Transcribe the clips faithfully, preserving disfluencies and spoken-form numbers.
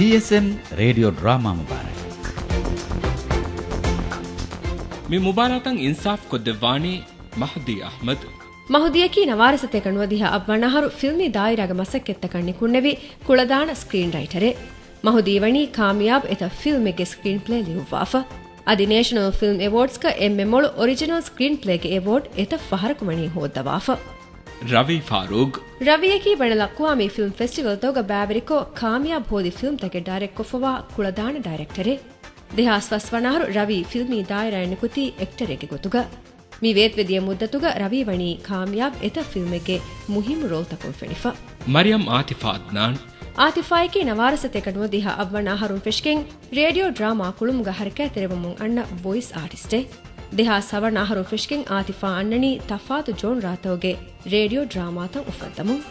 ޕީއެސްއެމް ރޭޑިއޯ ޑްރާމާ މުބާރާތް. މި މުބާރާތަށް އިންސާފް ކޮށްދެއްވާނީ މަހްދީ އަޙްމަދު. މަހުދީއަކީ ނަވާރަ ސަތޭކަ ނުވަދިހަ އަށްވަނަ އަހަރު ފިލްމީ ދާއިރާގެ މަސައްކަތްތަކަށް ނިކުންނެވި ކުޅަދާނަ ސްކްރީން ރައިޓަރެއް. މަހުދީ ވަނީ ކާމިޔާބު އެތައް ފިލްމެއްގެ ސްކްރީން ޕްލޭ ލިޔުއްވާފަ. އަދި ނޭޝަނަލް ފިލްމް އެވޯޑްސްގަ އެންމެ މޮޅު އޮރިޖިނަލް ސްކްރީން ޕްލޭގެ އެވޯޑް އެތައް ފަހަރަކު ވަނީ ހޯއްދަވާފަ. ރަވީ ފާރޫގް. ރަވީއަކީ ބައިނަލްއަޤްވާމީ ފިލްމް ފެސްޓިވަލްތަކުގަ ބައިވެރިކޮށް، ކާމިޔާބު ހޯދި ފިލްމްތަކެއް ޑައިރެކްޓްކޮށްފަވާ ކުޅަދާނަ ޑައިރެކްޓަރެއް. ދެހާސް ފަސް ވަނަ އަހަރު ރަވީ ފިލްމީ ދާއިރާއަށް ނިކުތީ އެކްޓަރެއްގެ ގޮތުގަ. މި ވޭތުވެދިޔަ މުއްދަތުގަ ރަވީ ވަނީ ކާމިޔާބު އެތައް ފިލްމެއްގެ މުހިއްމު ރޯލްތަކުން ފެނިފަ. މަރިޔަމް އާތިފާ އަދްނާން. އާތިފާއަކީ ނަވާރަ ސަތޭކަ ނުވަދިހަ އަށްވަނަ އަހަރުން ފެށިގެން ރޭޑިއޯ ޑްރާމާ ކުޅުމުގަ ހަރަކާތްތެރިވަމުން އަންނަ ވޮއިސް އާޓިސްޓެއް. ދެހާސް ހަވަނަ އަހަރުން ފެށިގެން އާތިފާ އަންނަނީ ތަފާތު ޖޯންރާތަކުގެ ރޭޑިއޯ ޑްރާމާތައް އުފައްދަމުން.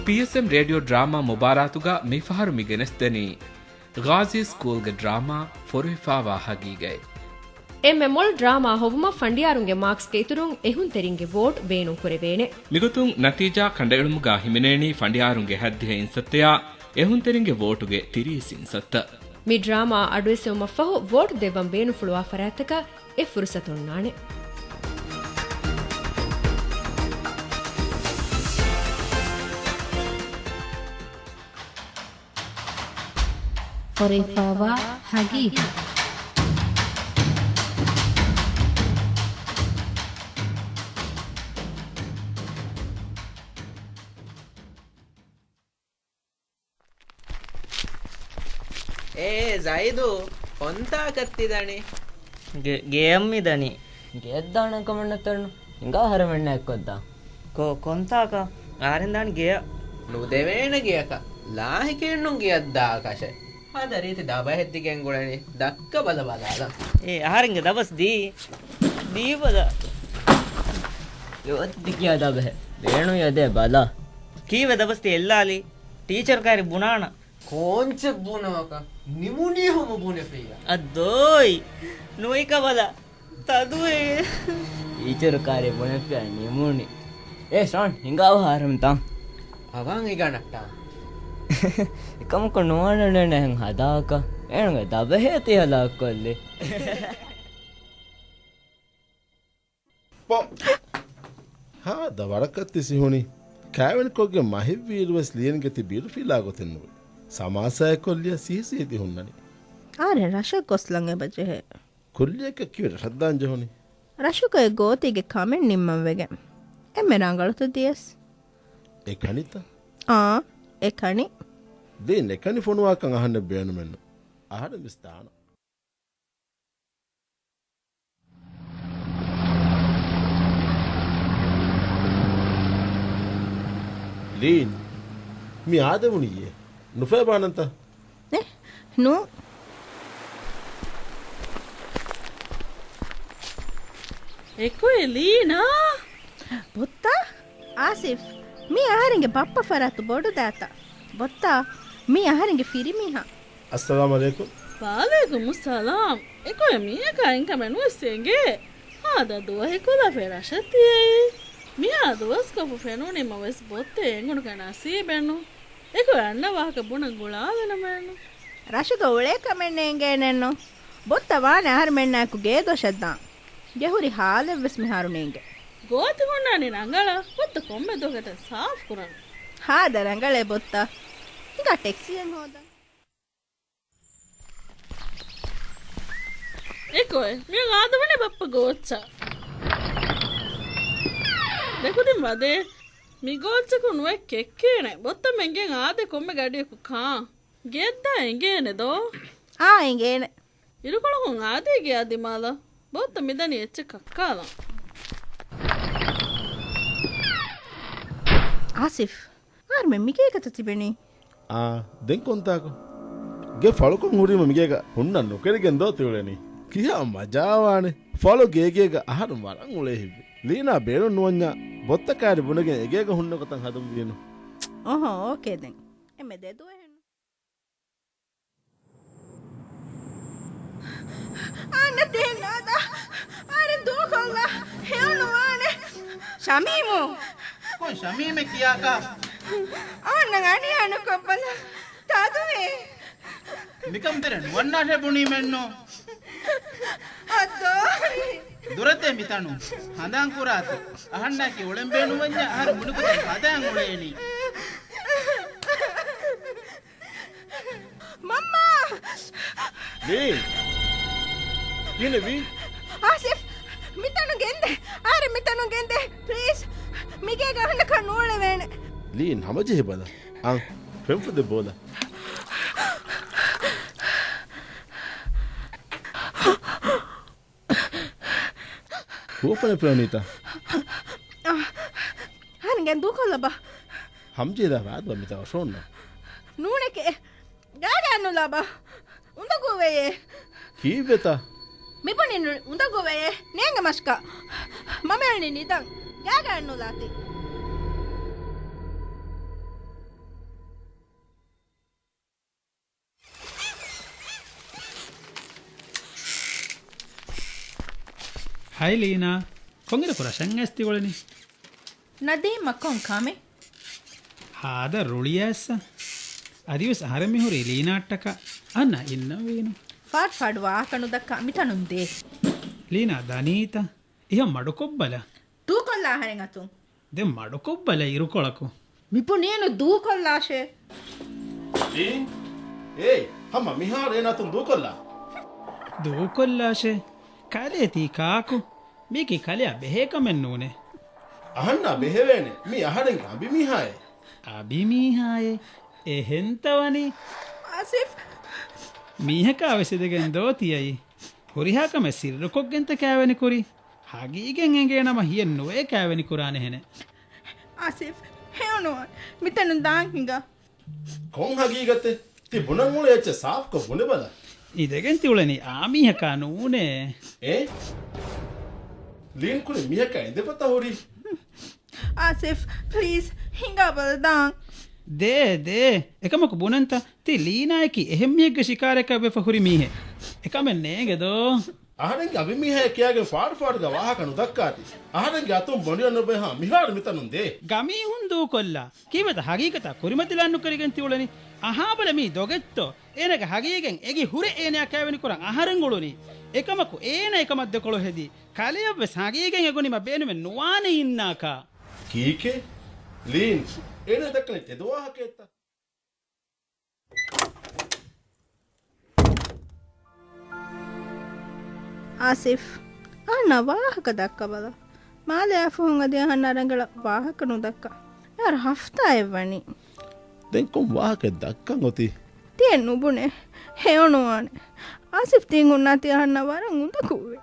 ޕީއެސްއެމް ރޭޑިއޯ ޑްރާމާ މުބާރާތުގަ މިފަހަރު މި ގެނެސްދެނީ ޣާޒީ ސްކޫލްގެ ޑްރާމާ ފޮރުވިފާވާ ހަގީގަތް. އެންމެ މޮޅު ޑްރާމާ ހޮވުމަށް ފަނޑިޔާރުންގެ މާކްސްގެ އިތުރުން އެހުންތެރިންގެ ވޯޓް ބޭނުންކުރެވޭނެ. މިގޮތުން ނަތީޖާ ކަނޑައެޅުމުގަ ހިމެނޭނީ ފަނޑިޔާރުންގެ ހައްދިހަ އިންސައްތަޔާ އެހުންތެރިންގެ ވޯޓުގެ ތިރީސް އިންސައްތަ. މި ޑްރާމާ އަޑުއެއްސެވުމަށްފަހު ވޯޓް ދެއްވަން ބޭނުންފުޅުވާ ފަރާތްތަކަށް އެ ފުރުސަތު އޮންނާނެ. ފޮރުވިފާވާ ހަގީގަތް. އޭ ޒައިދު، ކޮންތާކަށް ތި ދަނީ؟ ގެ-، ގެޔަށް މި ދަނީ. ގެޔަށް ދާނެ ކަމެއް ނެތެއްނު. ހިނގާ އަހަރެމެންނާ އެއްކޮށްދާ. ކޮ-، ކޮންތާކަށް؟ އަހަރެން ދާނީ ގެޔަށް. ނުދެވޭނެ ގެޔަކަށް. ލާހިކެއްނު ގެޔަށް ދާކަށެއް. ހާދަ ރީތި ދަބަހެއް ދިގެން ގުޅެނީ. ދައްކަ ބަލަ ބަލާލަން. އޭ އަހަރެންގެ ދަބަސް ދީ. ދީ ބަލަ. ޔޯ ދިގިޔާ ދަބަހެއް. ބޭނުން ޔަދޭ ބަލަ. ކީއްވެ ދަބަސް ތި އެއްލާލީ؟ ޓީޗަރު ކާރި ބުނާނަ. ކޯންޗެއް ބުނާކަށް ނިމުނީ ހަމަ ބުނެފިއްޔާ. އައްދޯއި. ނުވިކަ ބަލަ. ތަދުވެ. ޓީޗަރު ކާރި ބުނެފިއްޔާ ނިމުނީ. އޭ ޝާން، ހިނގާ އަހަރެމެން ތާ. އަވަން އިގަނައްޓާ. އެކަމަކު ނުވާނެ ނޭނެ ހަދާކަށް. އޭނަގެ ދަބަހޭ ތި ހަލާކުކޮށްލި. ޕޮ. ހާދަ ވަރަކަށް ތި ސިހުނީ. ކާވެނިކޮށްގެން މަހެއްވީއިރުވެސް ލީންގެ ތި ބިރު ފިލާ ގޮތެއް ނުވޭ. ސަމާސާއެއްކޮށްލިޔާ ސިހިސިހި ތި ހުންނަނީ. އާރެ ރަށަށް ގޮސްލަން އެބަޖެހޭ. ކުއްލިއަކަށް ކިހިނެއް ރަށަށް ދާން ޖެހުނީ؟ ރަށުގައި ގޯތީގެ ކަމެއް ނިންމަން ވެގެން. އެންމެ ރަނގަޅުތަ ދިޔަސް؟ އެކަނިތަ؟ އާ، އެކަނި. ދެން އެކަނި ފޮނުވާކަން އަހަންނެއް ބޭނުމެއްނު. އަހަރެން ވެސް ދާނަން. ލީން، މި އާދެވުނީއޭ. ނުފޭބާނަންތަ؟ އެ، ނޫ. އެކޮއެ ލީނާ. ބޮއްތާ؟ އާސިފް، މީ އަހަރެންގެ ބައްޕަ ފަރާތު ބޮޑު ދާތަ؟ ބޮއްތާ، މީ އަހަރެންގެ ފިރިމީހާ. އައްސަލާމް ޢަލައިކުމް. ވަޢަލައިކުމުއްސަލާމް. އެކޮއެ މީހަކާ އިންކަމެއް ނުވެސް އެނގޭ. ހާދަ ދުވަހެއް ކުލަފޭ ރަށަށް ދިޔައީ. މިހާ ދުވަސްކޮށްފަ ފެނުނީމަ ވެސް ބޮއްތެއް އެނގުނުކަން ނަސީބެއްނު. އެކޮ އަންނަ ވާހަކަ ބުނަން ގުޅާލިނަމެއްނު. ރަށުގަ އުޅޭ ކަމެއް ނޭނގޭނެއްނު. ބޮއްތަ ވާނެ އަހަރުމެންނާއެކު ގޭދޮށަށް ދާން. ގެހުރި ހާލެއްވެސް މިހާރު ނޭނގެ. ގޯތި ހުންނާނީ ރަނގަޅަށް. ބޮއްތަ ކޮންމެ ދުވަހަކަށް ސާފު ކުރަން. ހާދަ ރަނގަޅޭ ބޮއްތަ. ހިނގާ ޓެކްސީއެއް ހޯދަން. އެކޮއެ، މި އާދެވުނީ ބައްޕަ ގޯއްޗަށް. ދެކުދިން ވަދޭ. މި ގޯއްޗަކު ނުވެ ކެއްކޭނެ. ބޮއްތަ މެންގެން އާދެ ކޮންމެ ގަޑިއަކު ކާން. ގެއްދާ އެނގޭނެ ދޯ؟ އާ، އެނގޭނެ. އިރުކޮޅަކުން އާދޭ ގެއާ ދިމާލަށް. ބޯއްތަ މިދަނީ އެއްޗެއް ކައްކާލަން. އާސިފް، އަހަރުމެން މިގޭގަތަ ތިބެނީ؟ އާ، ދެން ކޮންތާކު؟ ގެ ފަޅުކޮށް ހުރީމަ މިގޭގަ ހުންނަން ނުކެރިގެން ދޯ ތިއުޅެނީ؟ ކިހާ މަޖާވާނެ. ފަޅު ގޭގޭގަ އަހަރުން ވަރަށް އުޅޭ ހިތްވި. ލީނާ ބޭނުން ނުވަންޏާ ބޮއްތަ ކާރި ބުނެގެން އެގޭގަ ހުންނަ ގޮތަށް ހަދަން ވީނު. އޮހޯ، އޯކޭ ދެން. އެންމެ ދެ ދުވަހެއްނު. އަންނަ ދޭން ނާދާ. އަހަރެން ދޫކޮށްލާ. ހެޔޮނުވާނެ. ޝަމީމު! ޝަމީމެއް ކިޔާކާ. އާންނަ އަނިޔާ ނުކޮށްބަލަ. ތާދުވޭ. މިކަން ތެރެ ނުވަންނާށޭ ބުނީމެއްނު. އައްދޯ. ދުރަތޭ މިތަނުން. ހަނދާން ކުރާތި. އަހަންނާކީ އުޅެން ބޭނުންވަންޏާ އަހަރެން މުނިކުތަން ހަދާން އުޅޭނީ. މަންމާ! ލީން! ކިހިނެއްވީ؟ އާސިފް! މިތަނުން ގެންދޭ! އަހަރެން މިތަނުން ގެންދޭ! ޕްލީޒް! މިގޭގަ އަހަންނަކާ ނޫޅެވޭނެ! ލީން ހަމަޖެހި ބަލަ. އަން، ކްރެމްފުދެއް ބޯލަ. ހުވަފަނެ ޕްލޭނީތަ؟ އަހަން ގެން ދޫކޮށްލަބަ. ހަމްޖީދާ ވާދު މިތާ އޮށޯންނަ. ނޫނެކޭ. ގާގަ އަންނުލާބަ. އުނދަގޫވެޔޭ. ކީއްވެތަ؟ މިބުނިން އުނދަގޫވެޔޭ. ނޭނގެ މަށަކަށް. މަމެއަޅިން ނިދަން. ގާގަ އަންނުލާތި. ހައި ލީނާ، ކޮންއިރަކު ރަށަށް އައިސް ތިއުޅެނީ؟ ނަދީމް މަ ކޮން ކަމެއް؟ ހާދަ ރުޅިއައިސް. އަދިވެސް އަހަރެން މިހުރީ ލީނާއަށްޓަކާ. އަންނަ އިންނަން ވީނު. ފާޑު ފާޑު ވާހަކަ ނުދައްކާ މިތަނުން ދޭ. ލީނާ ދަނީތަ؟ އިހަށް މަޑުކޮށްބަލަ. ދޫކޮށްލާ އަހަރެން އަތުން. ދެން މަޑުކޮށްބަލަ އިރުކޮޅަކު. މިބުނީނު ދޫކޮށްލާށޭ. އޭ، އޭ، ހަމަ މިހާރު އޭނަ އަތުން ދޫކޮށްލާ. ދޫކޮށްލާށޭ. ކަލޭ ތީ ކާކު؟ މީކީ ކަލެއަށް ބެހޭ ކަމެއް ނޫނޭ. އަހަންނާ ބެހެވޭނެ. މީ އަހަރެންގެ އަނބިމީހާއޭ. އަނބިމީހާއޭ؟ އެހެންތަ ވަނީ؟ އާސިފް. މީހަކާ ވެސް އެދެގެން ދޯ ތިއައީ؟ ހުރިހާ ކަމެއް ސިއްރުކޮށްގެންތަ ކައިވެނި ކުރީ؟ ހަގީގަތް އެނގޭނަމަ ހިޔެއް ނުވޭ ކައިވެނި ކުރާނެހެނެއް. އާސިފް، ހެޔޮނުވާނެ. މިތަނުން ދާން ހިނގާ. ކޮން ހަގީގަތެއް؟ ތި ބުނަން އުޅޭ އެއްޗެއް ސާފުކޮށް ބުނެބަލަ. އިދެގެން ތިއުޅެނީ އާ މީހަކާ ނޫނޭ. އޭ؟ ލީން ކުރިން މީހަކާ އިނދެފަތަ ހުރީ؟ އާސިފް، ޕްލީޒް، ހިނގާބަލަ ދާން. ދޭ، ދޭ. އެކަމަކު ބުނަންތަ؟ ތި ލީނާއަކީ އެހެން މީހެއްގެ ޝިކާރައަކަށް ވެފަ ހުރި މީހެއް. އެކަމެއް ނޭނގެ ދޯ؟ އަހަރެންގެ އަނބިމީހާއެއް ކިޔާގެން ފާޑު ފާޑުގަ ވާހަކަ ނުދައްކާތި. އަހަރެންގެ އަތުން ބޮނޑިއަށް ނުބެހާ މިހާރު މިތަނުން ދޭ. ގަމީހުން ދޫކޮށްލާ. ކީއްވެތަ ހަގީގަތާ ކުރިމަތިލާން ނުކެރިގެން ތިއުޅެނީ؟ އަހާބަލަ މީ ދޮގެއްތޯ؟ އޭނަގެ ހަގީގަތް އެގި ހުރެ އޭނަޔާ ކައިވެނިކުރަން އަހަރެން އުޅުނީ. އެކަމަކު އޭނަ އެކަމަށް ދެކޮޅު ހެދީ. ކަލެއަށްވެސް ހަގީގަތް އެގުނީމަ ބޭނުމެއް ނުވާނެ އިންނާކާ. ކީކޭ؟ ލީން، އޭނަ ދައްކަނީ ތެދު ވާހަކައެއްތަ؟ އާސިފް، އަހަންނަށް ވާހަކަ ދައްކަބަލަ. މާލެ އާފަހުން އަދި އަހަންނަށް ރަނގަޅަށް ވާހަކަ ނުދައްކާ. އަހަރު ހަފްތާއެއް ވަނީ. ދެން ކޮން ވާހަކައެއް ދައްކަން އޮތީ؟ ތިއެއް ނުބުނޭ. ހެޔޮނުވާނެ. އާސިފް ތިން ހުންނާތީ އަހަންނަށް ވަރަށް އުނދަގޫވޭ.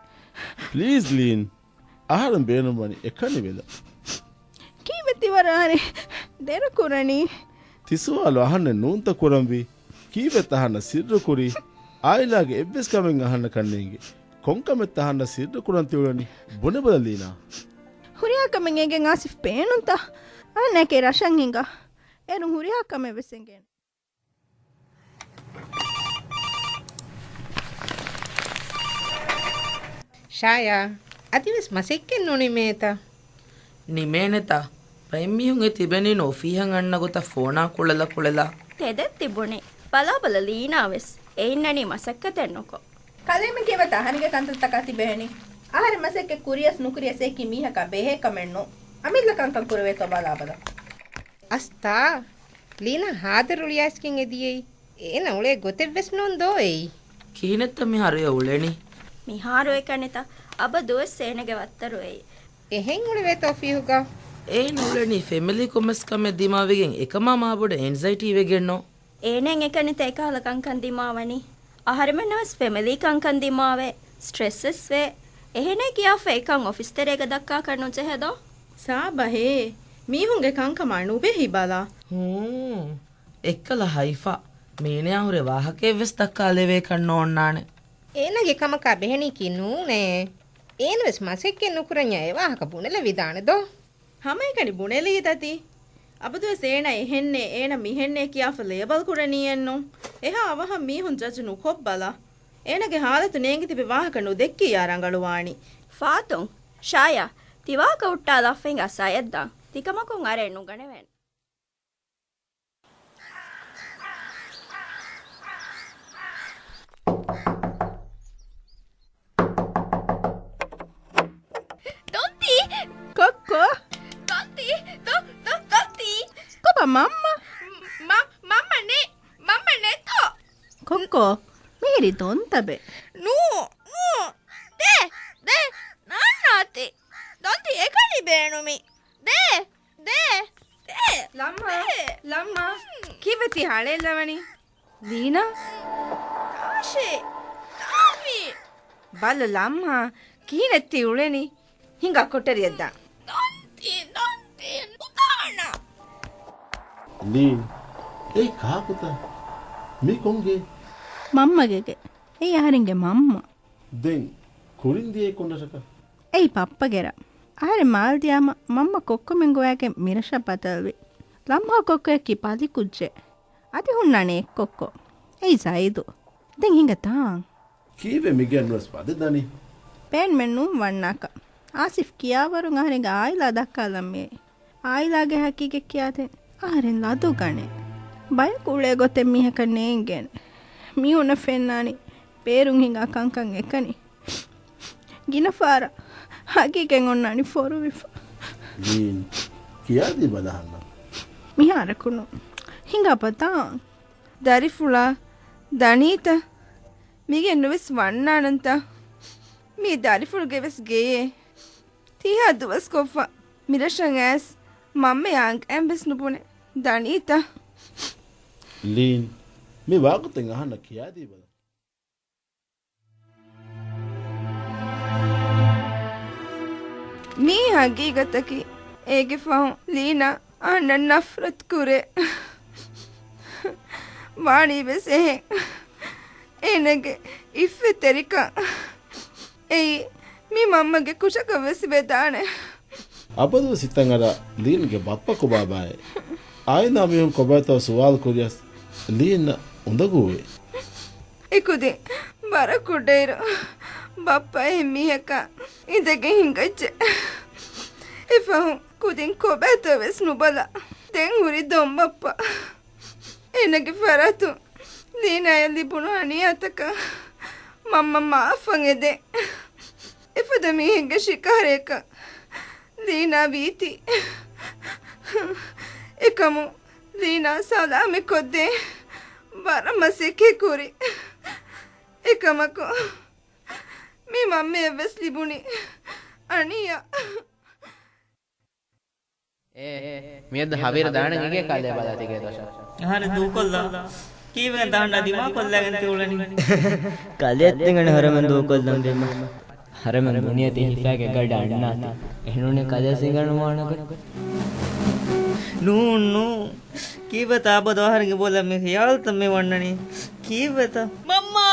ޕްލީޒް ލީން. އަހަރެން ބޭނުންވަނީ އެކަނިވެލަ. ކީއްވެ ތިވަރަށް އަހަރެން ދެރަކުރަނީ؟ ތި ސުވާލު އަހަންނެއް ނޫންތަ ކުރަންވީ؟ ކީއްވެ ތަހަންނަ ސިއްރުކުރީ؟ އާއިލާގެ އެއްވެސް ކަމެއް އަހަންނަކަށް ނޭނގެ. ކޮންކަމެއް ތަހަންނަ ސިއްރުކުރަން ތިއުޅެނީ؟ ބުނެބަލަ ލީނާ. ހުރިހާ ކަމެއް އެނގެން އާސިފް ބޭނުންތަ؟ އަހަންނަކީ ރަށަށް ހިނގާ. އޭރުން ހުރިހާ ކަމެއް ވެސް އެނގޭނެ. ޝާޔާ، އަދިވެސް މަސައްކަތް ނުނިމޭތަ؟ ނިމޭނެތަ؟ ބައެއް މީހުން އެ ތިބެނީނު އޮފީހަށް އަންނަ ގޮތަށް ފޯނާ ކުޅެލަ ކުޅެލަ. ތެދެއް ތިބުނީ. ބަލާބަލަ ލީނާ ވެސް. އެ އިންނަނީ މަސައްކަތެއް ނުކޮށް. ކަލޭމެން ކީއްވެތަ އަހަރެންގެ ކަންތައްތަކާ ތިބެހެނީ؟ އަހަރެން މަސައްކަތް ކުރިޔަސް ނުކުރިޔަސް އެކި މީހަކާ ބެހޭ ކަމެއް ނޫން. އަމިއްލަ ކަންކަން ކުރެވޭތޯ ބަލާބަލަ. އަސްތާ، ލީނާ ހާދަ ރުޅިއައިސްގެން އެދިޔައީ. އޭނަ އުޅޭ ގޮތެއްވެސް ނޫން ދޯ އެއީ. ކިހިނެއްތަ މިހާރު އެ އުޅެނީ؟ މިހާރު އެކަނިތަ؟ އަބަދުވެސް އޭނަގެ ވައްތަރު އެއީ. އެހެން އުޅެވޭތޯ އޮފީހުގަ؟ އޭނަ އުޅެނީ ފެމިލީ ކޮމެސް ކަމެއް ދިމާވެގެން އެކަމާ މާބޮޑަށް އެންޒައިޓީ ވެގެންނޯ. އޭނައަށް އެކަނިތަ އެކަހަލަ ކަންކަން ދިމާވަނީ؟ އަހަރެމެންނަށް ވެސް ފެމިލީ ކަންކަން ދިމާވޭ. ސްޓްރެސް ވެސް ވޭ. އެހެނޭ ކިޔާފަ އެކަން އޮފީސް ތެރޭގަ ދައްކާކަށް ނުޖެހޭދޯ؟ ސާބަހޭ، މީހުންގެ ކަންކަމާ ނުބެހި ބަލާ. ހޫނ. އެއްކަލަ ހައިފަ. މީނަޔާ ހުރެ ވާހަކައެއްވެސް ދައްކާލެވޭކަށް ނޯންނާނެ. އޭނަގެ ކަމަކާ ބެހެނީކީ ނޫނޭ. އޭނަވެސް މަސައްކަތް ނުކުރަންޏާ އެ ވާހަކަ ބުނެލެވިދާނެ ދޯ. ހަމައެކަނި ބުނެލީތަ ތި؟ އަބަދުވެސް އޭނަ އެހެންނޭ، އޭނަ މިހެންނޭ ކިޔާފަ ލޭބަލް ކުރަނީއެއްނު. އެހާ އަވަހަށް މީހުން ޖަޖް ނުކޮށްބަލަ. އޭނަގެ ހާލަތު ނޭނގިތިބި ވާހަކަ ނުދެއްކިއްޔާ ރަނގަޅުވާނީ. ފާތުން، ޝާޔާ، ތި ވާހަކަ ހުއްޓާލާފަ ހިނގާ ސައްޔަދްދާން. ތިކަމަކުން އަރައެއް ނުގަނެވޭނެ. ދޮންތި! ކޮއްކޮ! ދޮންތި! ދޮ-، ދޮ-، ދޮންތި! ކޮބާ މަންމަ؟ މަ-، މަންމަ ނެ-، މަންމަ ނެތޯ؟ ކޮއްކޮ، މިހިރީ ދޮންތަބެ. ނޫ، ނޫ. ދޭ، ދޭ، ނާންނާތި. ދޮންތި އެކަނި ބޭނުމި. ދޭ، ދޭ، ދޭ. ލަމްހާ، ދޭ. ލަމްހާ، ކީއްވެ ތި ހަޅޭއްލަވަނީ؟ ލީނާ؟ ތާށޭ، ތާވީ. ބަލަ ލަމްހާ، ކިހިނެއް ތި އުޅެނީ؟ ހިނގާ ކޮޓަރިއަށް ދާ. ދޮންތި، ދޮންތި، ނުދާނަ. ލީން، އެއީ ކާކުތަ؟ މީ ކޮން ގެ؟ މަންމަގެ ގެ. އެއީ އަހަރެންގެ މަންމަ. ދެން ކުރިން ދިޔައީ ކޮން ރަށަކަށް؟ އެއީ ޕައްޕަގެ ރަށް. އަހަރެން މާލް ދިޔާމަ މަންމަ ކޮއްކޮމެން ގޮވައިގެން މިރަށަށް ބަދަލުވި. ލަމްހާ ކޮއްކޮޔަކީ ޕަލިކުއްޖެއް. އަދި ހުންނާނެ އެއްކޮއްކޮ. އެއީ ޒައިދު. ދެން ހިނގަތާ؟ ކީއްވެ މިގެއަށް ނުވެސް ވަދެ ދަނީ؟ ބޭނުމެއް ނޫން ވަންނާކަށް. އާސިފް ކިޔާވަރުން އަހަރެންގެ އާއިލާ ދައްކާލަން މިއައީ. އާއިލާގެ ހަގީގަތް ކިޔާދޭން އަހަރެން ލަދުގަނޭ. ބަޔަކު އުޅޭ ގޮތެއް މީހަކަށް ނޭނގޭނެ. މީހުންނަށް ފެންނާނީ ބޭރުން ހިނގާ ކަންކަން އެކަނި. ގިނަ ފަހަރަށް ހަގީގަތް އޮންނާނީ ފޮރުވިފަ. ލީން، ކިޔާދީ ބަލަހަންނަ. މިހާރަކު ނޫން. ހިނގާބަ ދާން. ދަރިފުޅާ ދަނީތަ؟ މިގެން ނުވެސް ވަންނާނަންތަ؟ މީ ދަރިފުޅުގެ ވެސް ގެޔޭ. ތިހާ ދުވަސްކޮށްފަ މިރަށަށް އައިސް މަންމަޔާ އަނގައިން ވެސް ނުބުނެ. ދަނީތަ؟ ލީން، މި ވާގޮތެއް އަހަންނަށް ކިޔާދީބަލަ. މީ ހަގީގަތަކީ. އޭގެ ފަހުން ލީނާ އަހަންނަށް ނަފްރަތު ކުރޭ. ވާނީ ވެސް އެހެން. އޭނަގެ އިއްފަތްތެރިކަން. އެއީ މި މަންމަގެ ކުށަކަށް ވެސް ވެދާނެ. އަބަދުވެސް ހިތަށް އަރާ ލީންގެ ބައްޕަ ކޮބާބާއޭ؟ އާއިލާ މީހުން ކޮބާތޯ ސުވާލު ކުރިޔަސް ލީން އުނދަގޫވޭ. އެކުދިން ވަރަށް ކުޑައިރު ބައްޕަ އެހެން މީހަކާ އިނދެގެން ހިނގައްޖެ. އެފަހުން ކުދިން ކޮބާތޯ ވެސް ނުބަލާ ދެން ހުރި ދޮންބައްޕަ. އޭނަގެ ފަރާތުން ލީނާޔަށް ލިބުނު އަނިޔާތަކަށް މަންމަ މާފަށް އެދޭ. އެފަދަ މީހެއްގެ ޝިކާރައަކަށް ލީނާ ވީތީ. އެކަމު ލީނާ ސަލާމަތްކޮށްދޭ ވަރަށް މަސައްކަތް ކުރި. އެކަމަކު މި މަންމަޔަށް ވެސް ލިބުނީ އަނިޔާ. އޭ، މިއަދު ހަވީރު ދާނަން އިނގޭ ކަލޭ ބަލާ ތިގޭ ދޮށަށް. އަހަރެން ދޫކޮށްލާ. ކީއްވެގެން ތަހަންނާ ދިމާކޮށްލައިގެން ތި އުޅެނީ؟ ކަލެއް ތިގަނޑު ހަރަމެން ދޫކޮށްލަން ވީމަ. ހަރަމެން ބުނިޔަތީ ހިފާގެ ގަޑަށް އަންނާތީ. އެހެނޫނީ ކަލޭ ސިނގަނޑު މާނަކަށް. ނޫން، ނޫން. ކީއްވެތަ އަބަދު އަހަރެންގެ ބޯލަށް މި ހިޔާލުތައް މި ވަންނަނީ؟ ކީއްވެތަ؟ މަންމާ!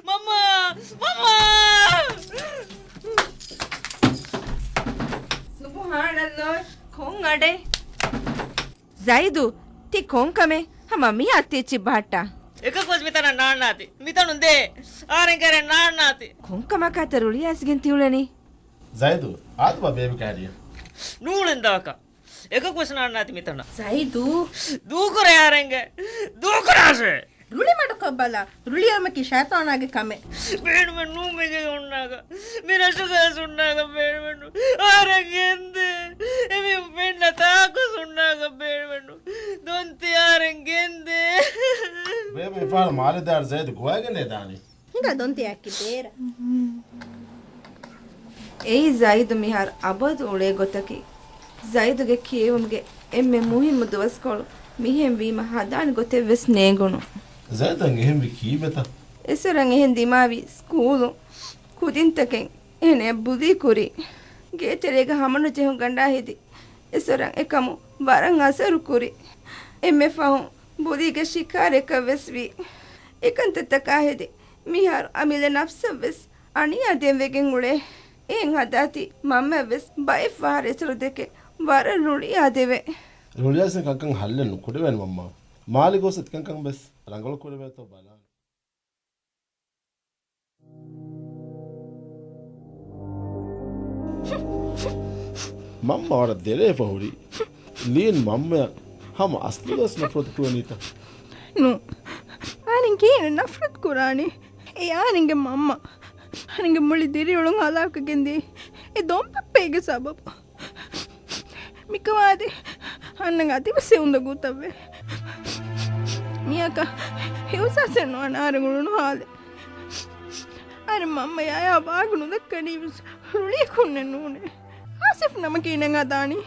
މަންމާ! މަންމާ! ސުބުހާނައްލާ، ކޮން އަޑެއް؟ ޒައިދު، ތި ކޮން ކަމެއް؟ ހަމަ މިހާ ތި އެއްޗި ބަހައްޓާ. އެކަކުވެސް މިތަނަށް ނާންނާތި. މިތަނުން ދޭ. އަހަރެން ކައިރި ނާންނާތި. ކޮން ކަމަކާތަ ރުޅިއައިސްގެން ތިއުޅެނީ؟ ޒައިދު، އާދަބާ ބޭބި ކައިރިއަށް. ނޫޅެން ދާކަށް. އެކަކުވެސް ނާންނާތި މިތަނަށް. ޒައިދު. ދޫކުރޭ އަހަރެންގެ. ދޫކުރާށޭ. ރުޅި މަޑުކޮށްބަލަ. ރުޅިއެޅުމަކީ ޝައިޠާނާގެ ކަމެއް. ބޭނުމެއް ނޫން މީގެ ހުންނާކަށް. މި ރަށުގައި ހުންނާކަށް ބޭނުމެއް ނޫން. އަހަރެން ގެންދޭ. އެމީހުން ފެންނަ ތާކު ހުންނާކަށް ބޭނުމެއް ނޫން. ދޮންތި އަހަރެން ގެންދޭ. ބޭބެ އެފަހަރު މާލެ ދާރު ޒައިދު ގޮވައިގެންނޭ ދާނީ. ހިނގާ ދޮންތިއަކީ ބޭރަށް. އެއީ ޒައިދު މިހާރު އަބަދު އުޅޭ ގޮތަކީ. ޒައިދުގެ ކިޔެވުމުގެ އެންމެ މުހިއްމު ދުވަސްކޮޅު މިހެން ވީމަ ހަދާނެ ގޮތެއް ވެސް ނޭނގުނު. ޒައިދަށް އެހެންވީ ކީއްވެތަ؟ އެސޮރަށް އެހެން ދިމާވީ ސްކޫލު ކުދިންތަކެއް އެހެން ބުލީ ކުރީ. ގޭތެރޭގަ ހަމަނުޖެހުން ގަނޑާ ހެދި. އެސޮރަށް އެކަމު ވަރަށް އަސަރު ކުރި. އެންމެ ފަހުން ބުލީގެ ޝިކާރައަކަށް ވެސް ވީ. އެކަންތައްތަކާ ހެދި މިހާރު އަމިއްލަ ނަފްސަށް ވެސް އަނިޔާ ދޭން ވެގެން އުޅޭ. އެހެން ހަދާތީ މަންމަ ވެސް ބައެއް ފަހަރު އެސޮރު ދެކެ ވަރަށް ރުޅިއާދެވޭ. ރުޅިއައިސް ކަންކަން ހައްލެއް ނުކުރެވޭނެ މަންމާ. މާލެ ގޮސް އެތިކަންކަން ވެސް ރަނގަޅު ކުރެވޭތޯ ބަލާނަން. މަންމަ ވަރަށް ދެރަވެފަ ހުރި. ލީން މަންމަޔަށް ހަމަ އަސްލުގަސް ނަފްރަތު ކުރަނީތަ؟ ނޫ. އަހަރެން ކިހިނެއް ނަފްރަތު ކުރާނީ؟ އެ އަހަރެންގެ މަންމަ. އަހަރެންގެ މުޅި ދިރިއުޅުން ހަލާކުވެގެން ދިޔައީ އެ ދޮންބައްޕައިގެ ސަބަބު. މިކަމާދި އަންނަ އަދިވެސް އެ އުނދަގޫތައްވޭ. މިއަކަށް އިހުސާސެއް ނުވާނެ އަހަރެން އުޅުނު ހާލެއް. އަހަރެން މަންމަޔާ އެއާ ވާގު ނުދައްކަނީވެސް ރުޅިއަކުންނެއް ނޫނޭ. އާސިފް ނަމަކީ ނެގަދާނީ.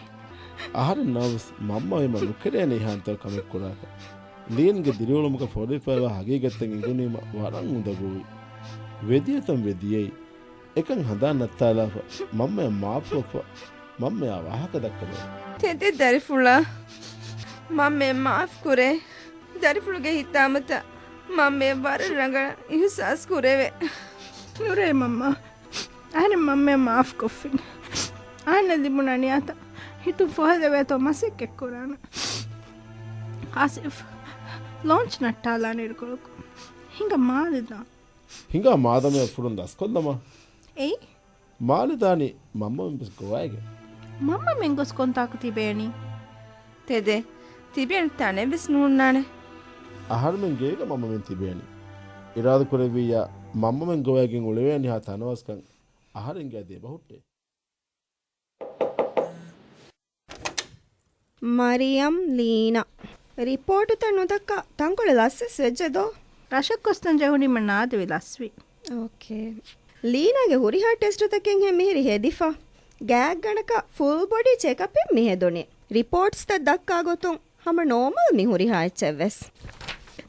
އަހަރެންނާވެސް މަންމަ ވީމަ ނުކެރޭނެ އިހާންތޯ ކަމެއް ކުރާކަށް. ލީންގެ ދިރިއުޅުމުގަ ފޯރިފައިވާ ހަގީގަތްތައް އެނގުނީމަ ވަރަށް އުނދަގޫވި. ވެދިޔަތަން ވެ ދިޔައީ. އެކަން ހަނދާން ނައްތާލާފަ، މަންމަޔަށް މާފުކޮށްފަ، މަންމަޔާ ވާހަކަ ދައްކަމެވެ. ތެދެއް ދަރިފުޅާ، މަންމައެއް މާފުކުރޭ. ދަރިފުޅުގެ ހިތާމަތައް މަންމައަށް ވަރަށް ރަނގަޅަށް އިހުސާސް ކުރެވޭ. ނުރޭ މަންމާ، އަހަރެން މަންމައަށް މާފުކޮށްފިން. އަހަންނަށް ލިބުނު އަނިޔާތައް ހިތުން ފޮހެލެވޭތޯ މަސައްކަތްކުރާނަން. އާސިފް، ލޯންޗް ނައްޓާލާނެ އިރުކޮޅަކު. ހިނގާ މާލެ ދާން. ހިނގާ މާދަމެއަށް ފުރުން ދަސްކޮށްލަމާ. އެއީ؟ މާލެ ދާނީ މަންމަމެން ވެސް ގޮވައިގެން. މަންމަމެން ގޮސް ކޮންތާކު ތިބޭނީ؟ ތެދެއް، ތިބޭނެ ތަނެއް ވެސް ނޯންނާނެ. އަހަރުމެން ގޭގަ މަންމަމެން ތިބޭނީ. އިރާދަކުރެއްވިއްޔާ މަންމަމެން ގޮވައިގެން އުޅެވޭނީ ހާ ތަނަވަސްކަން އަހަރެންގެ އަދި އެބަހުއްޓޭ. މަރިޔަމް ލީނާ. ރިޕޯޓުތައް ނުދައްކާ ތަންކޮޅެއް ލަސްވެސް ވެއްޖެ ދޯ؟ ރަށަށް ގޮސްދޭން ޖެހުނީމަ ނާދެވި ލަސްވި. އޯކޭ. ލީނާގެ ހުރިހާ ޓެސްޓުތަކެއްހެން މިހިރި ހެދިފަ. ގާތްގަނޑަކަށް ފުލް ބޮޑީ ޗެކަޕެއް މިހެދުނީ. ރިޕޯޓްސްތައް ދައްކާ ގޮތުން ހަމަ ނޯމަލް މި ހުރިހާ އެއްޗެއްވެސް.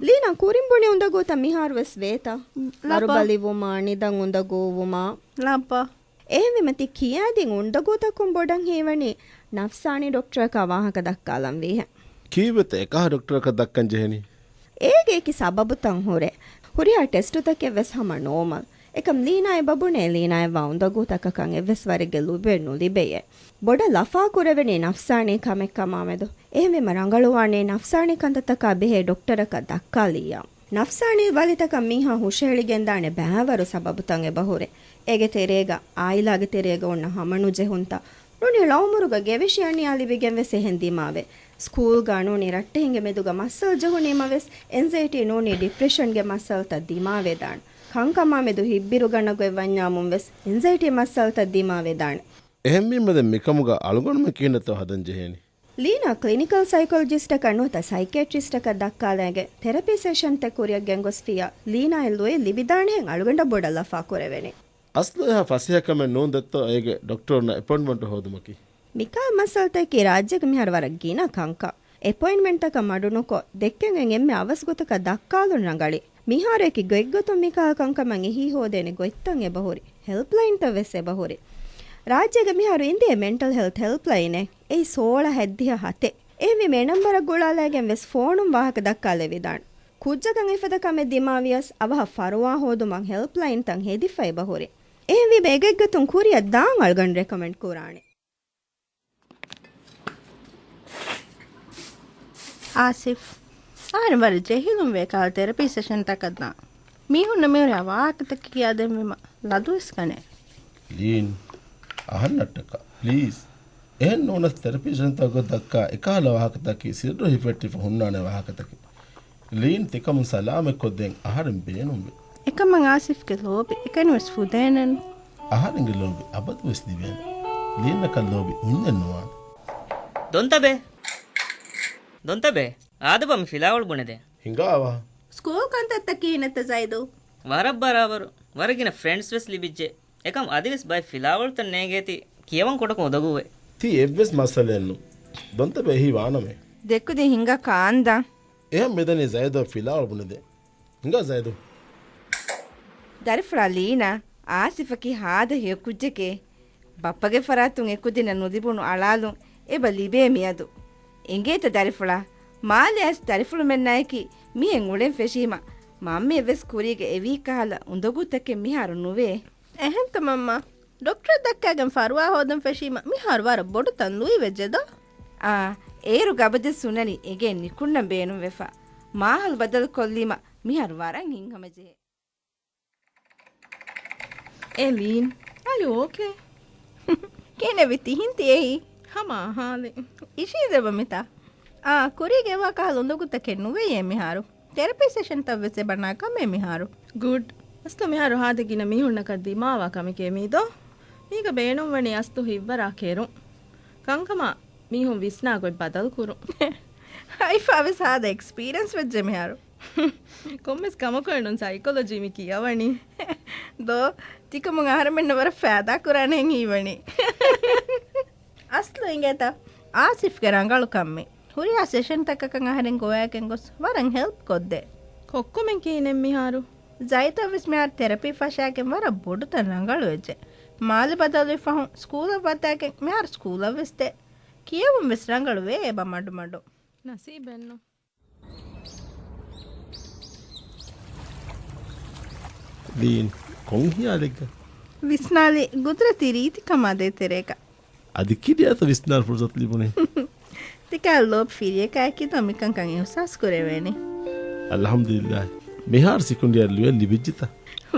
ލީނާ ކުރިން ބުނި އުނދަގޫތައް މިހާރުވެސް ވޭތަ؟ ލަބާ. ވަރުބަލިވުމާ، ނިދަން އުނދަގޫވުމާ. ލަބާ. އެހެންވީމަ ތި ކިޔާދިން އުނދަގޫތަކުން ބޮޑަށް ހީވަނީ ނަފްސާނީ ޑޮކްޓަރަކާ ވާހަކަ ދައްކާލަން ވީހެން. ކީއްވެތަ އެކަހަލަ ޑޮކްޓަރަކަށް ދައްކަން ޖެހެނީ؟ އޭގެ އެކި ސަބަބުތައް ހުރޭ. ހުރިހާ ޓެސްޓުތަކެއްވެސް ހަމަ ނޯމަލް. އެކަމް ލީނާ އެބަ ބުނޭ ލީނާއަށްވާ އުނދަގޫތަކަކަށް އެއްވެސް ވަރެއްގެ ލުބެއް ނުލިބެޔޭ. ބޮޑަށް ލަފާކުރެވެނީ ނަފްސާނީ ކަމެއްކަމާމެދު. އެހެންވީމަ ރަނގަޅުވާނީ ނަފްސާނީ ކަންތައްތަކާ ބެހޭ ޑޮކްޓަރަކަށް ދައްކާލިއްޔާ. ނަފްސާނީ ބަލިތަކަށް މީހާ ހުށަހެޅިގެންދާނެ ބައިވަރު ސަބަބުތައް އެބަހުރޭ. އޭގެ ތެރޭގަ އާއިލާގެ ތެރޭގަ އޮންނަ ހަމަނުޖެހުންތައް، ނޫނީ ޅައުމުރުގަ ގެވެށި އަނިޔާ ލިބިގެން ވެސް އެހެން ދިމާވޭ. ސްކޫލްގަ ނޫނީ ރައްޓެހިންގެ މެދުގަ މައްސަލަ ޖެހުނީމަ ވެސް އެންޒައިޓީ ނޫނީ ޑިޕްރެޝަންގެ މައްސަލަތައް ދިމާވެދާނެ. ކަންކަމާ މެދު ހިތްބިރުގަންނަ ގޮތް ވަންޏާމުން ވެސް އެންޒައިޓީ މައްސަލަތައް ދިމާވެދާނެ. އެހެންވީމަ ދެން މިކަމުގަ އަޅުގަނޑުމެން ކިހިނެއްތޯ ހަދަން ޖެހޭނީ؟ ލީނާ ކްލިނިކަލް ސައިކޮލޮޖިސްޓަކަށް ނުވަތަ ސައިކޭޓްރިސްޓަކަށް ދައްކާލައިގެން ތެރަޕީ ސެޝަންތައް ކުރިއަށް ގެންގޮސްފިއްޔާ، ލީނާއަށް ލުއި ލިބިދާނެހެން އަޅުގަނޑަށް ބޮޑަށް ލަފާ ކުރެވެނީ. އަސްލު އެހާ ފަސޭހަ ކަމެއް ނޫން ދެއްތޯ އޭގެ ޑޮކްޓަރުންނަށް އެޕޮއިންޓްމަންޓް ހޯދުމަކީ. މިކާ މައްސަލަތަކީ ރާއްޖޭގެ މިހާރު ވަރަށް ގިނަ ކަންކަން. އެޕޮއިންޓްމަންޓްތަކަށް މަޑުނުކޮށް، ދެއްކެން އެންމެ އަވަސް ގޮތަކަށް ދައްކާލުން ރަނގަޅީ. މިހާރު އެކި ގޮތްގޮތުން މިކަހަލަ ކަންކަމަށް އެހީ ހޯދޭނެ ގޮތްތައް އެބަހުރި. ހެލްޕްލައިންތައް ވެސް އެބަހުރި. ރާއްޖޭގަ މިހާރު އިނދޭ މެންޓަލް ހެލްތް ހެލްޕްލައިނެއް. އެއީ ސޯޅަ ހަތްދިހަ ހަތެއް. އެހެންވީމަ އެ ނަންބަރަށް ގުޅާލައިގެން ވެސް ފޯނުން ވާހަކަ ދައްކާލެވިދާނެ. ކުއްޖަކަށް އެފަދަ ކަމެއް ދިމާވިޔަސް އަވަހަށް ފަރުވާ ހޯދުމަށް ހެލްޕްލައިންތައް ހެދިފަ އެބަހުރި. އެހެންވީމަ އެގޮތްގޮތުން ކުރިއަށް ދާން އަޅުގަނޑު ރެކޮމެންޑް ކުރާނެ. އާސިފް، އަހަރެން ވަރަށް ޖެހިލުން ވޭ ކަހަލަ ތެރަޕީ ސެޝަންތަކަށް ދާން. މީހުންނަށް މިހުރިހާ ވާހަކަތަކެއް ކިޔާދެންވީމަ ލަދުވެސް ގަނޭ. ލީން، އަހަންނަށްޓަކާ، ޕްލީޒް. އެހެން ނޫނަސް ތެރަޕީ ސެޝަންތަކުގަ ދައްކާ އެކަހަލަ ވާހަކަތަކީ ސިއްރު ހިފެއްޓިފަ ހުންނާނެ ވާހަކަތަކެއް. ލީން ތިކަމުން ސަލާމަތްކޮށްދޭން އަހަރެން ބޭނުންވޭ. އެކަމަށް އާސިފްގެ ލޯބި އެކަނިވެސް ފުދޭނެން. އަހަރެންގެ ލޯބި އަބަދުވެސް ލިބޭނެ. ލީންއަކަށް ލޯބި ހުންޏެއް ނުވާނެ. ދޮންތަބޭ. ދޮންތަބޭ. އާދަބާ މި ފިލާވަޅު ބުނެދޭ. ހިނގާ އަވަހަށް. ސްކޫލް ކަންތައްތައް ކިހިނެއްތަ ޒައިދު؟ ވަރަށް ބަރާބަރު. ވަރަށް ގިނަ ފްރެންޑްސް ވެސް ލިބިއްޖެ. އެކަމް އަދިވެސް ބައެއް ފިލާވަޅުތައް ނޭނގޭތީ ކިޔަވަން ކުޑަކޮށް އުނދަގޫވޭ. ތީ އެއްވެސް މައްސަލައެއްނު. ދޮންތަބޭ އެހީ ވާނަމޭ. ދެއްކުދިން ހިނގާ ކާންދާ. އެހެން މިދަނީ ޒައިދު ފިލާވަޅު ބުނެދޭ. ހިނގާ ޒައިދު. ދަރިފުޅާ ލީނާ، އާސިފަކީ ހާދަ ހެޔޮ ކުއްޖެކޭ. ބައްޕަގެ ފަރާތުން އެކުދިންނަށް ނުލިބުނު އަޅާލުން އެބަ ލިބޭ މިއަދު. އެނގޭތަ ދަރިފުޅާ؟ މާލެއަސް ދަރިފުޅުމެންނާއެކީ މިހެން އުޅެން ފެށީމަ، މަންމައެއް ވެސް ކުރީގަ އެވީ ކަހަލަ އުނދަގޫތަކެއް މިހާރު ނުވޭ. އެހެންތަ މަންމާ؟ ޑޮކްޓަރަށް ދައްކާގެން ފަރުވާ ހޯދަން ފެށީމަ މިހާރު ވަރަށް ބޮޑު ތަން ލުއިވެއްޖެ ދޯ؟ އާ، އޭރު ގަބަދެއް ސުނަނީ އެގޭން ނިކުންނަން ބޭނުންވެފަ. މާހަލް ބަދަލު ކޮށްލީމަ މިހާރު ވަރަށް ހިތްހަމަޖެހޭ. އޭ ލީން، are you okay? ކިހިނެއްވީ ތިހިން ތިޔައީ؟ ހަމަ ހާލި. އިށީދެބަ މިތާ. އާ، ކުރީގެ ވާ ކަހަލަ އުނދަގޫތަކެއް ނުވެޔޭ މިހާރު. ތެރަޕީ ސެޝަންތައް ވެސް އެބަ ނާކަމޭ މިހާރު. ގުޑް. އަސްލު މިހާރު ހާދަ ގިނަ މީހުންނަކަށް ދިމާވާ ކަމެކޭ މީދޯ. މީގަ ބޭނުންވަނީ އަސްލު ހިތްވަރާ ކެރުން. ކަންކަމަށް މީހުން ވިސްނާ ގޮތް ބަދަލު ކުރުން. ހައިފާ ވެސް ހާދަ އެކްސްޕީރިއެންސް ވެއްޖެ މިހާރު. ކޮންމެސް ކަމަކު ނޫން ސައިކޮލޮޖީ މި ކިޔަވަނީ. ދޯ، ތިކަމުން އަހަރެމެންނަށް ވަރަށް ފައިދާ ކުރާނެ ހީވަނީ. އަސްލު އިނގޭތަ؟ އާސިފްގެ ރަނގަޅުކަން މި. ހުރިހާ ސެޝަންތަކަކަށް އަހަރެން ގޮވައިގެން ގޮސް ވަރަށް ހެލްޕް ކޮށްދޭ. ކޮއްކޮމެން ކިހިނެއް މިހާރު؟ ޒައިތަށް ވެސް މިހާރު ތެރަޕީ ފަށާގެން ވަރަށް ބޮޑުތަން ރަނގަޅުވެއްޖެ. މާލެ ބަދަލުވި ފަހުން ސްކޫލަށް ވައްދާގެން މިހާރު ސްކޫލަށް ވެސް ދޭ. ކިޔަވުން ވެސް ރަނގަޅު ވޭ އެބަ މަޑުމަޑު. ނަސީބެއްނު. ލީން، ކޮން ހިޔާލެއްގަ؟ ވިސްނާލީ ގުދުރަތީ ރީތިކަމާ ދޭތެރޭގަ. އަދި ކިރިޔާތަ ވިސްނާލު ފުރުސަތު ލިބުނީ؟ ތިކާ ލޯބި ފިރިޔަކާއެކީ ދޯ މިކަންކަން އިހުސާސް ކުރެވޭނީ. އަލްޙަމްދުލިއްލާހް. މިހާރު ސިކުނޑިއަށް ލުޔެއް ލިބިއްޖެތަ؟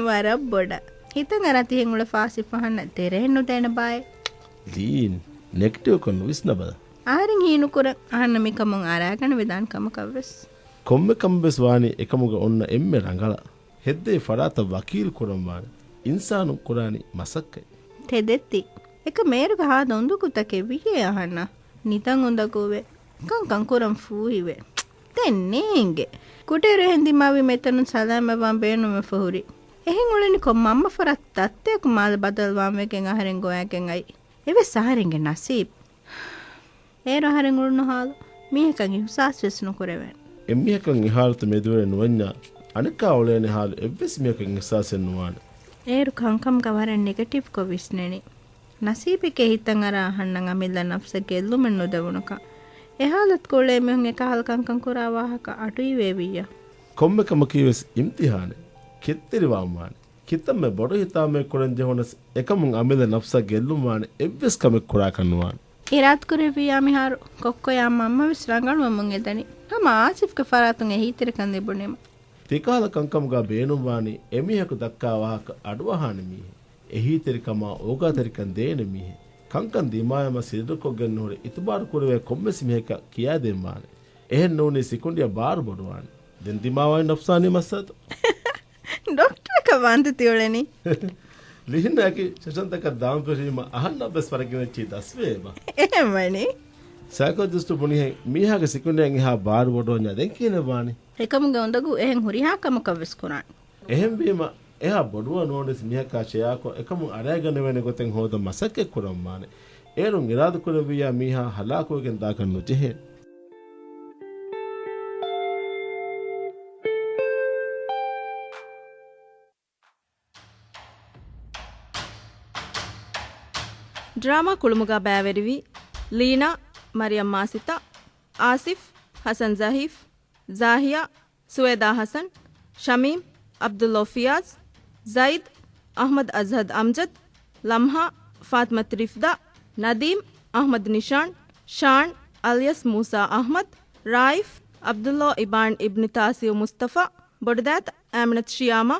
ވަރަށް ބޮޑަށް. ހިތަށް އަރާ ތިހެން އުޅޭ ފާސިފް އަހަންނަށް ދެރައެއް ނުދޭނެ ބާއޭ. ލީން، ނެގެޓިވްކޮށް ނުވިސްނަބަލަ. އަހަރެން ހީނުކުރަން އަހަންނަށް މިކަމުން އަރާގަނެވިދާނެ ކަމަކަށްވެސް. ކޮންމެ ކަމެއްވެސް ވާނީ އެކަމުގަ އޮންނަ އެންމެ ރަނގަޅަށް. ހެއްދެވި ފަރާތަށް ވަކީލު ކުރަން ވާނެ. އިންސާނުން ކުރާނީ މަސައްކަތް. ތެދެއްތި. އެކަމް އޭރުގަ ހާދަ އުނދަގޫތަކެއް ވިޔޭ އަހަންނަށް. ނިދަން އުނދަގޫވޭ. ކަންކަން ކުރަން ފޫހިވޭ. ދެން ނޭނގެ. ކުޓޭރު އެހެން ދިމާވީމަ އެތަނުން ސަލާމަތްވާން ބޭނުމެއް ފަހުރި. އެހެން އުޅެނީ ކޮން މަންމަ ފަރާތް ތައްތައަކު މާލެ ބަދަލުވާން ވެގެން އަހަރެން ގޮވައިގެން އައި. އެވެސް އަހަރެންގެ ނަސީބު. އޭރު އަހަރެން އުޅުނު ހާލު މީހަކަށް އިހުސާސް ވެސް ނުކުރެވޭނެ. އެއްމީހަކަށް އެ ހާލަތު މެދުވެރި ނުވަންޏާ، އަނެއްކާ އުޅޭނެ ހާލު އެއްވެސް މީހަކަށް އިހުސާސެއް ނުވާނެ. އޭރު ކަންކަމުގަ ވަރަށް ނެގެޓިވްކޮށް ވިސްނެނީ. ނަސީބެކޭ ހިތަށް އަރާ އަހަންނަށް އަމިއްލަ ނަފްސަށް ގެއްލުމެއް ނުދެވުނުކަން. އެ ހާލަތުގަ އުޅޭ މީހުން އެކަހަލަ ކަންކަން ކުރާ ވާހަކަ އަޑުއިވޭވިއްޔާ. ކޮންމެ ކަމަކީ ވެސް އިމްތިހާނެއް. ކެތްތެރިވާން ވާނެ. ކިތަންމެ ބޮޑު ހިތާމައެއް ކުރަން ޖެހުނަސް، އެކަމުން އަމިއްލަ ނަފްސަށް ގެއްލުން ވާނެ އެއްވެސް ކަމެއް ކުރާކަށް ނުވާނެ. އިރާދަކުރެއްވިއްޔާ މިހާރު ކޮއްކޮޔާ މަންމަ ވެސް ރަނގަޅުވަމުން އެދަނީ. ހަމަ އާސިފްގެ ފަރާތުން އެހީތެރިކަން ލިބުނީމަ. ތިކަހަލަ ކަންކަމުގަ ބޭނުންވާނީ އެމީހަކު ދައްކާ ވާހަކަ އަޑުއަހާނެ މީހެއް. އެހީތެރިކަމާ އޯގާތެރިކަން ދޭނެ މީހެއް. ކަންކަން ދިމާވީމަ ސިއްރުކޮށްގެން ނުހުރެ އިތުބާރު ކުރެވޭ ކޮންމެސް މީހަކަށް ކިޔާދޭން ވާނެ. އެހެން ނޫނީ ސިކުނޑިއަށް ބާރު ބޮޑުވާނެ. ދެން ދިމާވާނީ ނަފްސާނީ މައްސަލަތައް. ޑޮކްޓަރަކަށް ވާންތަ ތިއުޅެނީ؟ ލިހިންނާއެކީ ސެޝަންތަކަށް ދާން ފެށީމަ އަހަންނަށް ވެސް ވަރަށް ގިނަ އެއްޗެހި ދަސްވެއެބަ. އެހެން ވަނީ. ސައިކޮލޮޖިސްޓު ބުނިހެން މީހާގެ ސިކުނޑިއަށް އެހާ ބާރު ބޮޑުވަންޏާ ދެން ކިހިނެއް ވާނީ؟ އެކަމުގެ އުނދަގޫ އެހެން ހުރިހާ ކަމަކަށް ވެސް ކުރާނެ. އެހެންވީމަ، އެހާ ބޮޑުވާ ނުވަނީސް މީހަކާ ޝެއާކޮށް އެކަމުން އަރައިގަނެވޭނެ ގޮތެއް ހޯދަން މަސައްކަތް ކުރަން ވާނެ. އޭރުން އިރާދަ ކުރެއްވިއްޔާ މީހާ ހަލާކުވެގެން ދާކަށް ނުޖެހޭ. ޑްރާމާ ކުޅުމުގަ ބައިވެރިވީ ލީނާ، މަރިޔަމް މާސިތާ، އާސިފް، ހަސަން ޒަހީފް، ޒާހިޔާ، ސުވޭދާ ހަސަން، ޝަމީމް، ޢަބްދުﷲ ފިޔާޒް، ޒައިދް، އަޙްމަދު އަޒްހަދް އަމްޖަދް، ލަމްހާ، ފާތިމަތު ރިފްދާ، ނަދީމް، އަޙްމަދު ނިޝާން، ޝާން، އަލްޔަސް މޫސާ އަޙްމަދު، ރާއިފް، ޢަބްދުﷲ އިބާން އިބްނި ތާސިއު މުޞްޠަފާ، ބޮޑުދައިތަ އާމިނަތު ޝިޔާމާ،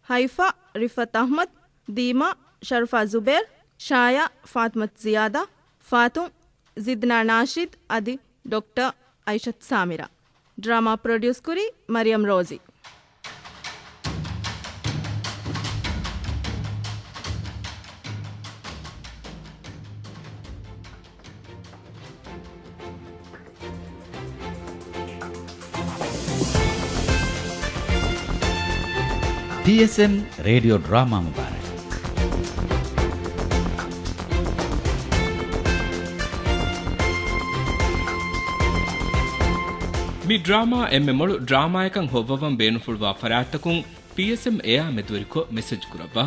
ހައިފާ، ރިފްޢަތު އަޙްމަދު، ދީމާ، ޝަރުފާ ޒުބޭރް، ޝާޔާ، ފާތިމަތު ޒިޔާދާ، ފާތުން، ޒިދްނާ ނާޝިދް އަދި ޑޮކްޓަރ އައިޝަތު ސާމިރާ. ޑްރާމާ ޕްރޮޑިއުސް ކުރީ މަރިޔަމް ރޯޒީ. ޕީއެސްއެމް ރޭޑިއޯ ޑްރާމާ މުބާރާތް. މި ޑްރާމާ އެންމެ މޮޅު ޑްރާމާއަކަށް ހޮއްވަވަން ބޭނުންފުޅުވާ ފަރާތްތަކުން ޕީއެސްއެމް އެއާ މެދުވެރިކޮށް މެސެޖް ކުރައްވާ.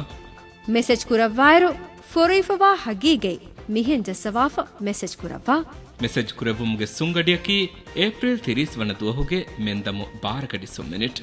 މެސެޖް ކުރައްވާއިރު، ފޮރުވިފަވާ ހަގީގަތް މިހެން ޖައްސަވާފަ މެސެޖް ކުރައްވާ. މެސެޖް ކުރެއްވުމުގެ ސުންގަޑިއަކީ އޭޕްރީލް ތިރީސް ވަނަ ދުވަހުގެ މެންދަމު ބާރަ ގަޑި ސުން މިނިޓް.